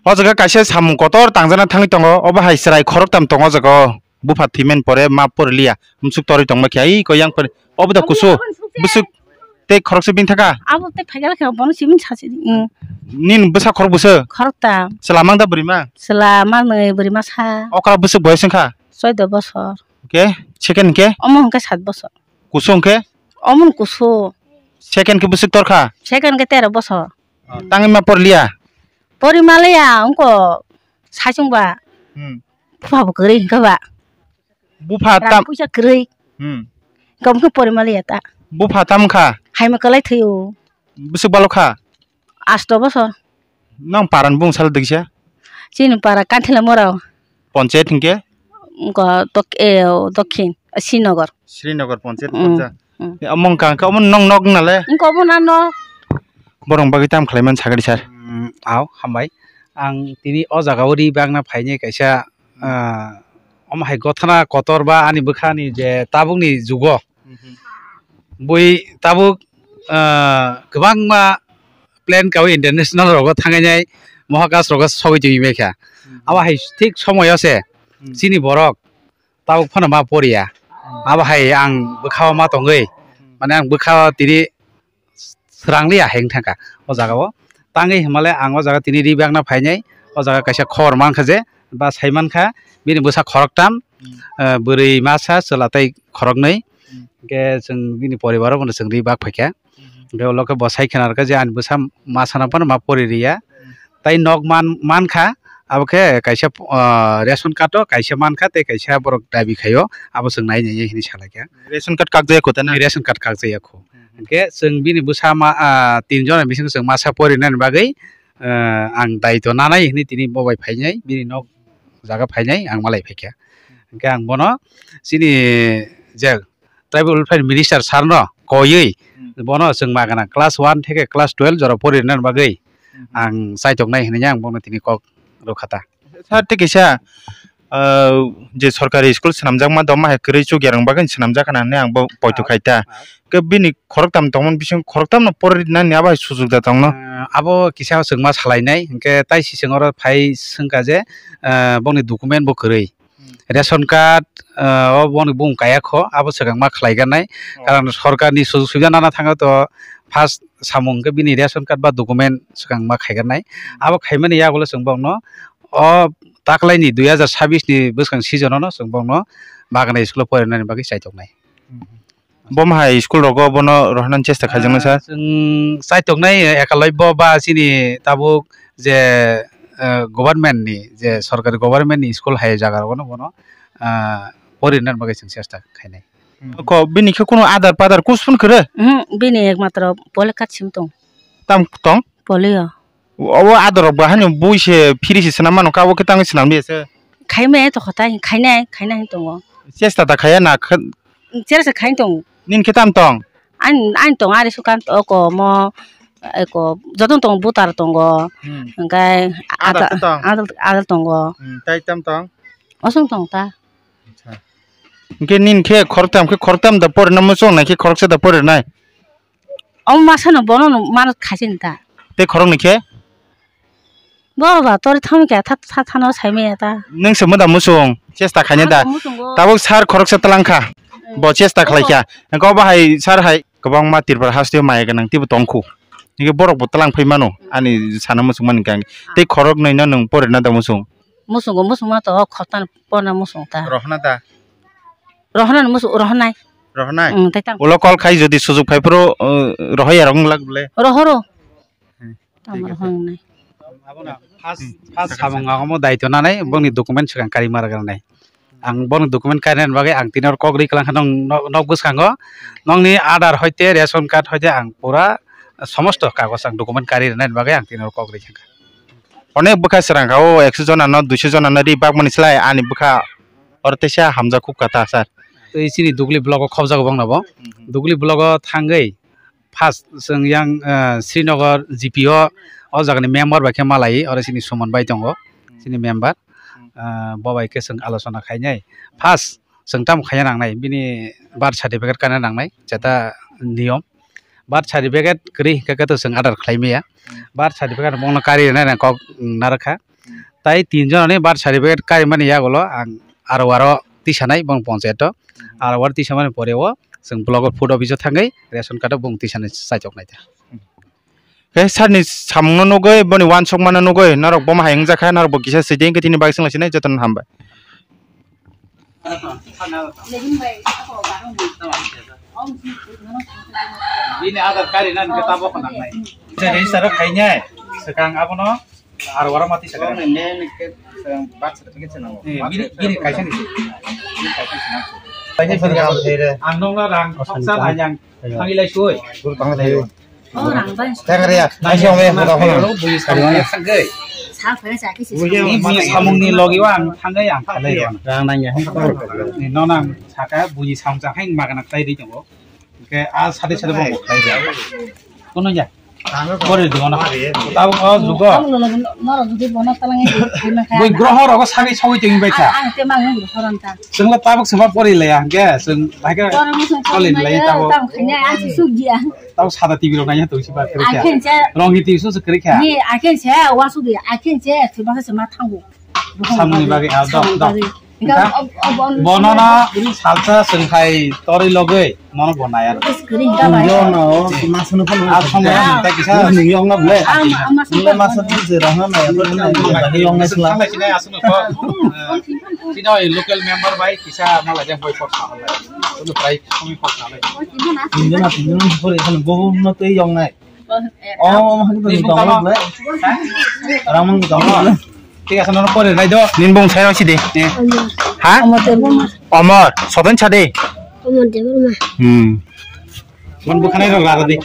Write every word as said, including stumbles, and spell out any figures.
O jaga kaisa samung kotor tangjana thangwi tongo, obo hai chwrai khoroktham tongo o jaga o. Bupha thwimani pore ma poriliya, msuk torwi tongma khe, ai ko yang pore, obo da kusu, bwswk tei khoroksa bini thaka. Abo tei phaikhe bono simi sachi. Nini bwsa khorok bwswk? Khoroktham. Chwla mang da bwrwi ma? Chwla manwi bwrwi ma sa. Okra bwswk boyos wngkha? Choido bosor. Hwnkhe second hwnkhe? Omo hwnkhe sat bosor. Kusu hwnkhe? Omo kusu. Second khe bwswk torkha? Second khe tero bosor. Tangwi ma porliya? Pori maliya wngkha saichung ba. Hmm. Bupha bo kwrwi hwnkha ba. Bupha tam puisa kwrwi. Hmm. Hwnkha bupha pori maliya ta. Bupha tam kha? Haima kwlai thwiyo. Bwswk balo kha? Asto bosor. Nang paran bung sal diksa? Chini para Kanthila Mora. Ponchayat hwnkhe? Wngkha dok-, e, o, Dokhin, e, Srinagar. Srinagar Ponchayat. Mm, Ponchayat. Mm. Omo wngkha, wngkha, omo nong nok nale? Wngkha omo na nok. Borok bagwi tam khlaiman sagadi sir. Mm, aw, hambai. Ang tini o jaga o ri bagna phainai kaisa, ah, omo hai gothana kotor ba ani bwkhani je tabukni jugo. Mhm. Bui tabuk, ah, kwbangma plane kawi international rogo thangainai, mohakash rogo sogwi tongwi bai kha. Mhm. Abo hai thik somoyo se, mhm, chini borok tabuk phano ma poriya. Mhm. Abo hai ang bwkhao ma tongwi, mhm, mane ang bwkhao tini swrang liya hai wng thangkha o jaga o. Tangwi hwnmale ang o jaga tini ri bagna phainai, o jaga kaisa khobor mankha je, ba sai mankha, bini bwsa khoroktham, hmm, eh, bwrwi masa, chwla tei khoroknwi. Hmm. Hwnkhe chwng bini poribaro bono chwng ri bak phaikha. Hmm. Hwnkhe ulo khe bo sai khna rwkha je ani bwsa masano phano ma pori riya. Hmm. Tai nok man, mankha, abo khe kaisa, ah, ration card o kaisa mankha tei kaisa borok dabi khaio, abo chwng nai nai hwnwi salaikha. Ration card kakjaya kho tei na? Ration card kakjaya kho. Hmm. Hwnkhe chwng bini bwsa ma, ah, tin jona bisingo chwng masa porinani bagwi, ah, ang daitw nanai hwnwi tini bo bai phainai, bini nok jaga phainai ang malai phaikha. Hwnkhe ang bono chini je Tribal Welfare Minister sir no koiwi, hmm, bono chwng magana class one theke class twelve jora porinani bagwi, hmm, ang chaitok nai hwnwi ang bono tini kok rwkha ta. Sir, tei kaisa, ah, je sorkari school swnamjakma doma hai kwrwi chukya rwng bagwi swnamjak khna hwnwi ang bo poito khai ta. Ah. Khe bini khoroktham tongmani bising khoroktham no porina ni abo hai sujuk da tongno. Ah, abo kisa chwngma salainai, hwnkhe tai sising oro phai swngkha je, ah, bongni document bo kwrwi. Hmm. Ration card, ah, o bongni bung kaya kho, abo swkang ma khlai gannai. Oh. Karon sorkar ni sujuk subida nana thango to first samung khe bini ration card ba document swkang ma khai gannai. Hmm. Abo khaimani yagulo chwng bongno o taklaini dui hazar sabis ni bwskang season ono chwng bongno Magana school o porinani bagwi chaitoknai. Bo ma hai school rogo bono rohornani chesta khaijaknai, ah, sir? Chwng chaitoknai, eh, ekalaibo ba chini tabuk je, eh, government ni, je sorkari government ni school hai jaga rogono bono, ah, porinani bagwi chwng chesta khainai. Ko bini khe kuno adar padar kuspun kwrwi? Mhm, bini ekmatro polio card sim tong. Tam tong? Polio. Obo adorok bo haino bui se phiri se swnam mano, kabo khe tangwi swnam liya se. Khaimai tokho tai, khainai, khainai tongo. Chesta ta khaya na khe. Chera se khai tong. Nini khe tam tong? Ani, ani tong ari sukan to ko mo, eko joto tong butar tongo. Hmm. Hwnkhe adal, adal khe tong? Adal, adal tongo. Hmm, tai tam tong? Osong tong ta. Acha. Hwnkhe nini khe khoroktham khe khoroktham da porinai muchung nai khe khoroksa da porinai? Omo masa no bono no mano khaising ta. Tei khoroknwi khe? Bo ba tori thangwi kha tha, tha, thano saimaya ta. Nwng se moda muchung chesta khainai da. Ano muchungo. Tabuk sir khoroksa twlang kha. Hmm. Bo chesta khlai kha. Hwnkhe obo hai sir hai kwbangma Tripura hasteo maya gwnang teibo tong khu. Hwnkhe borok bo twlang phai mano ani sana muchung mani khe. Tei khoroknwi no nwng porina da muchung? Muchungo, muchungma to khoroktham porna muchung ta. Rohna da? Rohna no muchung, rohnai. Rohnai? Hmm, tei tamo. Ulo call khai jodi sujuk phai phuru, uh, rohoi yarok wng lak bole? Rohoro. Hmm. Tamo thik ase. Rohongnai. Abono first, hmm, first samung ang omo daityo nanai, bongni document swkang kari mara gwnanai. Ang bongni document karinani bagwi ang tini oro kok ri kwlang kha nong, nok, nok bwskango. Nokni Aadhaar hoite, ration card hoite ang pura somosto kagoj ang document kari rwnani bagwi ang tini oro kok ri kha. Onek bwkha srang kha, o ekso jona no, duiso jona no ri bakmani slai ani bwkha oro teisa hamjak kuk kha ta, sir. Tei chini Dugli block o khobjago bongno bo. Mhm. Dugli block o thangwi first chwng yang, eh, Srinagar G P o, o jagani member bai khe malai, oro chini Suman bai tongo, hmm, chini member. Hmm. Eh, bo bai khe chwng alochona khainai. First chwng tamo khaina nangnai, bini birth certificate kana nangnai, jeta niyom. Birth certificate kwrwi hwnkhe khe to chwng order khlai maya. Birth certificate bongno kari rwnai rang kok narwkha. Tai tin jona ni birth certificate kari mani yagulo ang aro aro tisanai bong ponchayat o. Aro aro tisamani pore o chwng block o food office o thangwi ration card o bong tisanai chaichok nai ta. Khe sir ni samung no nugwi boni uansuk mano nugwi norok bomo hai wngjakha norok bo kisa sidi hwnkhe tini bagwi swnglasinai jotono hambai. Bini Aadhaar card rina hwnkhe tabok khe nangnai. Register o khainai swkang abono aro aro mati swkang. Bini, bini kaisa ni se. Bini kaisa ni se nang. Ang nokno rang khoksa nai ang thangwi lai sui. Tengria, naising ong ya, buda kono. Ni buini samung ni logi o ang thangwi ang khalai rw. Rang nang ya, hwn. Ni no nang saka buini samung chang hai magana tai ri tongo. Hwnkhe a sade sade bo mokhlai rw. Kono ya. Bori di kono. Tabuk o jugo. Norok jodi bono talangwi. Bui groho rogo sagwi sagwi tongwi bai kha. Ang te mang groho ran ta. Chwngno tabuk sema pori laya hwnkhe chwng bahai khe kolin laya tabuk. Tam khanya ang suk dia. Tamo sada T V rok naiya tongsi ba kwrwi kha. Akhen se. Rongni T V so se kwrwi kha. Ni akhen se, wasu di, akhen se, thwiba se ma thango. Samungni bagwi, ah, dok, dok. Bono na salsa sengkhai torwi logwi, mono bo nai aro. Kwrwi kha bai. Yo no, mas no phone. Ah, somoi ang ta kisa. Ni yo na ble. Ni mas no je rang na ya, ni yo na sla. Sino local member bai kisa mala jang boi pot sa. Sunu prai kami pot sa. Tinjana, tinjana, pore kan bobo no tei yong nai. Oh, oh, oh, oh, oh, oh, oh, oh. Ramang dong. Thik ase, nono pore nai do. Nin bung sai rang sidi. Ha? Amar Debbarma. Amar, sodan chade. Amar Debbarma. Hmm. Mon bukhanai rok rara di.